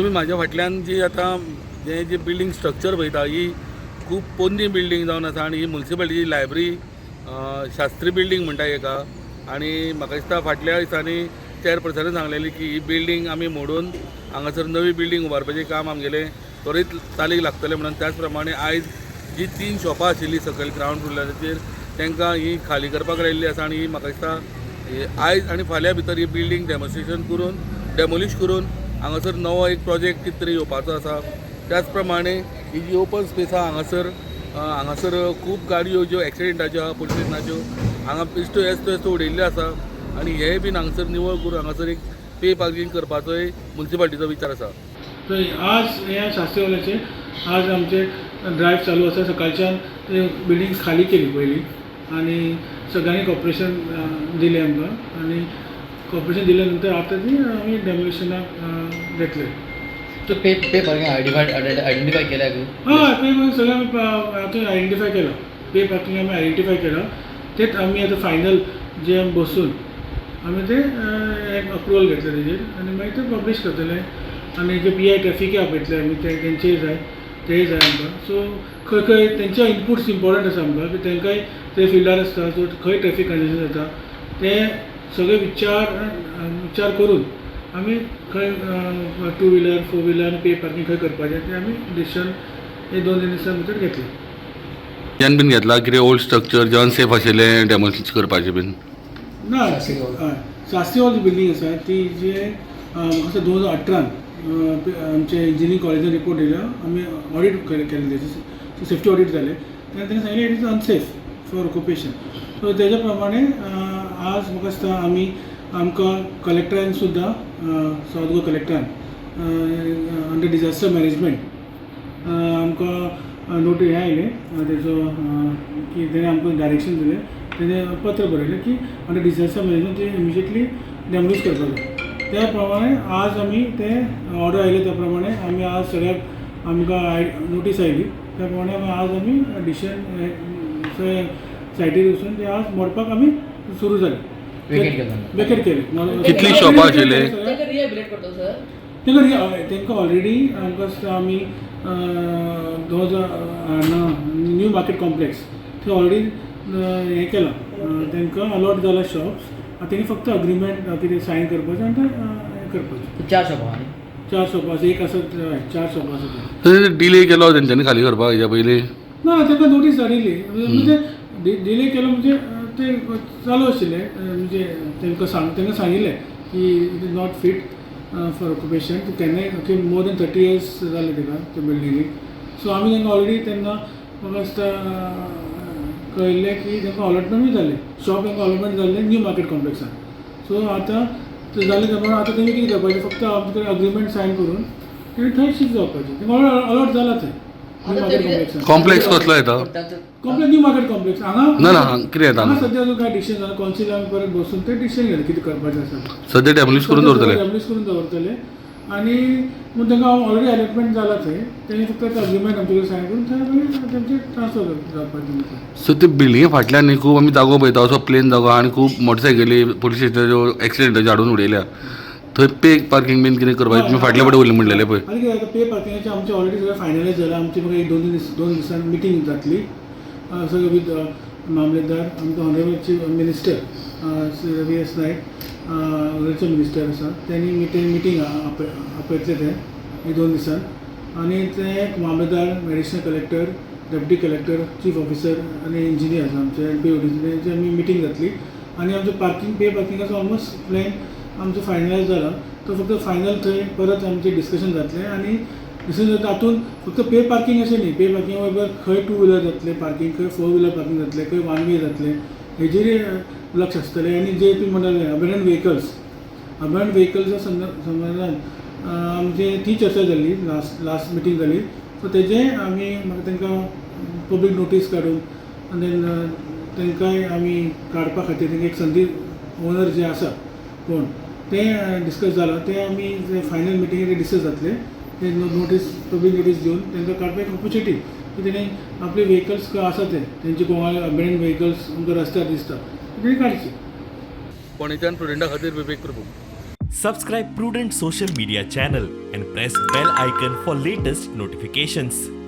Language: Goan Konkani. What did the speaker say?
तुमी म्हाज्या फाटल्यान जी आतां हें जी बिल्डींग स्ट्रक्चर पळयता, ही खूब पोन्नी बिल्डींग जावन आसा आनी ही मुन्सिपालिटीची लायब्ररी, शास्त्री बिल्डींग म्हणटा हेका. आनी म्हाका दिसता फाटल्या दिसांनी चेअरपर्सनान सांगलेली की ही बिल्डींग आमी मोडून हांगासर नवी बिल्डींग उबारपाचें काम आमगेलें त्वरीत चालीक लागतलें म्हणून. त्याच प्रमाणे आयज जी तीन शॉपां आशिल्लीं सकयल ग्रावंड फ्लोराचेर, तांकां ही खाली करपाक लायिल्ली आसा. आनी ही म्हाका दिसता हे आयज आनी फाल्यां भितर ही बिल्डींग डेमॉन्स्ट्रेशन करून, डेमोलिश करून हांगासर नवो एक प्रोजेक्ट कितें तरी येवपाचो आसा. त्याच प्रमाणे ही जी ओपन स्पेस आहा हांगासर, हांगासर खूब गाडयो ज्यो एक्सिडेंटाच्यो आहा, पुलीस स्टेशनाच्यो हांगा बेश्ट्यो येस्तो येस्तो उडयल्ल्यो आसा. आनी हे बीन हांगासर निवळ करून हांगासर एक पे पार्किंग करपाचोय मुन्सिपालिटीचो विचार आसा. तर आज ह्या शास्त्री हॉलाचे आज आमचे ड्रायव्ह चालू आसा. सकाळच्यान ते बिल्डींग खाली केली पयली आनी सगळ्यांनी कॉपरेशन दिलें आमकां आनी कॉपरेशन दिल्या नंतर आतां ती आमी डेमोलिशनाक घेतले. तो पे पार्किंग आयडेंटिफाय केल्या? हय, पे पार्किंग सगळें आमी आतां आयडेंटिफाय केलां. पे पार्किंग आमी आयडेंटिफाय केलां. तेच आमी आतां फायनल जे आमी बसून आमी ते एक अप्रुवल घेतले तेजेर आनी मागीर ते पब्लीश करतले. आनी जे पी I ट्रॅफिकय आपयतले आमी, ते तेंचेय जाय, तेय जाय आमकां. सो खंय खंय तेंचे इनपुट्स इम्पॉर्टंट आसा आमकां की तांकांय ते फिल्डार आसता, सो खंय ट्रॅफीक कंजेशन जाता ते सगळे विचार करून आमी खंय टू व्हिलर, फोर व्हिलर आनी पे पार्किंग खंय करपाचें तें आमी डिसिशन हे 2-3 दिसां भितर घेतले. यान बीन घेतला कितें ओल्ड स्ट्रक्चर जे अनसेफ आशिल्लें डेमोलिश करपाचें बीन? ना. शास्त्री हॉल. हय, शास्त्री हॉल जी बिल्डींग आसा ती जे म्हाका दिसता 2018न आमचे इंजिनियरींग कॉलेजान रिपोर्ट दिल्या. आमी ऑडिट केलें तेजें, सेफ्टी ऑडिट जालें तेन्ना तेणी सांगलें it is unsafe for occupation. So तेज्या प्रमाणे आज म्हाका दिसता आमी आमकां कलेक्टरान सुद्दां, सावथ गोवा कलेक्टरान अंडर डिजास्टर मॅनेजमेंट आमकां नोटी हें आयलें तेजो की तेणें आमकां डायरेक्शन दिलें. तेणें पत्र बरयलें की अंडर डिजास्टर मॅनेजमेंट ते इमिजिएटली डेमोलिश करपाक जाय. त्या प्रमाणे आज आमी ते ऑर्डर आयले त्या प्रमाणे आमी आज सगळ्याक आमकां नोटीस आयली त्या प्रमाणे आमी आज आमी डिसिजन सगळे सायटीर वचून ते आज मोडपाक आमी सुरू जाले. Vacate केलं. वेकेट केले. कितलीं शॉपां आशिल्लीं? तांकां रिहेबिलेट करतो सर? तांकां ऑलरेडी आमकां दिसता आमी 2000 न्यू मार्केट कॉम्प्लेक्स थंय ऑलरेडी हें केलां. तांकां अलॉट जाला शॉप्स. आतां तेणी फक्त अग्रीमेंट कितें सायन करपाचें आनी तें हें करपाचें. चार शॉपां आनी चार शॉपां आसा, एक आसा, हय, चार शॉपां आसा थंय. डिले केलो तेंच्यांनी खाली करपाक हेज्या पयलीं? ना, तांकां नोटीस धाडिल्ली. म्हणजे डिले केलो म्हणजे ते चालू आशिल्लें, म्हणजे तांकां सांगिल्लें की it is not fit for occupation. केन्नाय मोर दॅन 30 इयर्स जाले ताका त्या बिल्डिंगेक. सो आमी तांकां ऑलरेडी तेन्ना म्हाका दिसता कळिल्लें की तांकां अलॉटमेंटूय जालें शॉप, तांकां अलॉटमेंट जाल्लें न्यू मार्केट कॉम्प्लेक्सान. सो आतां तें जालें त्या प्रमाणे आतां तेणी कितें करपाचें, फक्त आमचे कडेन अग्रीमेंट सायन करून तेणी थंय शिफ्ट जावपाचें. तांकां अलॉट जाला थंय न्यू मार्केट कॉम्प्लेक्सान. कॉम्प्लेक्स कसलो येता? कॉम्प्लेक्स न्यू मार्केट कॉम्प्लेक्स हांगा. ना ना, कितें येता? हांगा सद्या अजून कांय डिसिजन जालें. कौन्सिल आमी परत बसून ते डिसिजन घेतले कितें करपाचें आसा. सद्या डेमोलिश करून दवरतले? डेमोलिश करून दवरतले आनी पूण तांकां ऑलरेडी अलॉटमेंट जाला थंय. तेणी फक्त अग्रीमेंट आमचे कडेन सायन करून थंय मागीर तेंचे ट्रान्सफर जावपाचें. सो ते बिल्डिंगे फाटल्यान न्ही खूब आमी जागो पळयता, असो प्लेन जागो आनी खूब मोटरसायकली पुलीस स्टेशनाच्यो एक्सिडेंटाच्यो हाडून उडयल्या. थंय पे पार्किंग बीन कितें करपाचें तुमी फाटल्या फावटी उरलें म्हणलेलें पळय. आनी कितें जाता, पे पार्किंगाचें आमचें ऑलरेडी सगळें फायनलायज जालां. आमची म्हाका एक 2-3 दीस, 2 दिसान मिटींग जातली सगळें विथ मामलेदार, आमकां honourable chief minister Shri Ravi S Naik, agriculture minister आसा, तेणी मिटींग आपयतले ते एक 2 दिसान. आनी ते मामलेदार, additional collector, deputy collector, chief officer आनी इंजिनियर आसा आमचे एन पी ओ डी, तेंची आमी मिटींग जातली. आनी आमचो पार्किंग, पे पार्किंगाचो ऑलमोस्ट प्लॅन आमचो फायनलायज जाला. तो फक्त फायनल थंय परत आमचें डिस्कशन जातलें. आनी डिस्कशन जाता तातूंत फक्त पे पार्किंग अशें न्ही, पे पार्किंग बरोबर खंय टू व्हिलर जातलें पार्किंग, खंय फोर व्हिलर पार्किंग जातलें, खंय वन वे जातलें, हेजेरय लक्ष आसतलें. आनी जे तुमी म्हणटाले अबेंडन व्हेकल्स, अबेंडन व्हेकल्सा संबंदान आमची ती चर्चा जाल्ली, लास्ट लास्ट मिटींग जाली. सो तेजें आमी म्हाका तांकां पब्लीक नोटीस काडून आनी देन तांकांय आमी काडपा खातीर तांकां एक संदी, ओनर जे आसा कोण, तें डिस्कस जालां. तें आमी फायनल मिटिंगेर डिस्कस जातलें. ते नोटीस, पब्लीक नोटीस दिवन तांकां काडपाक एक ऑपॉर्च्युनिटी की तेणी आपले व्हेकल्स खंय आसा ते तेंचे कोणाले अबेंडन व्हेकल्स आमकां रस्त्यार दिसता, तेणी काडचे. फोंडेच्यान प्रुडंटा खातीर विवेक Prabhu. Subscribe Prudent Social Media channel and press bell icon for latest notifications.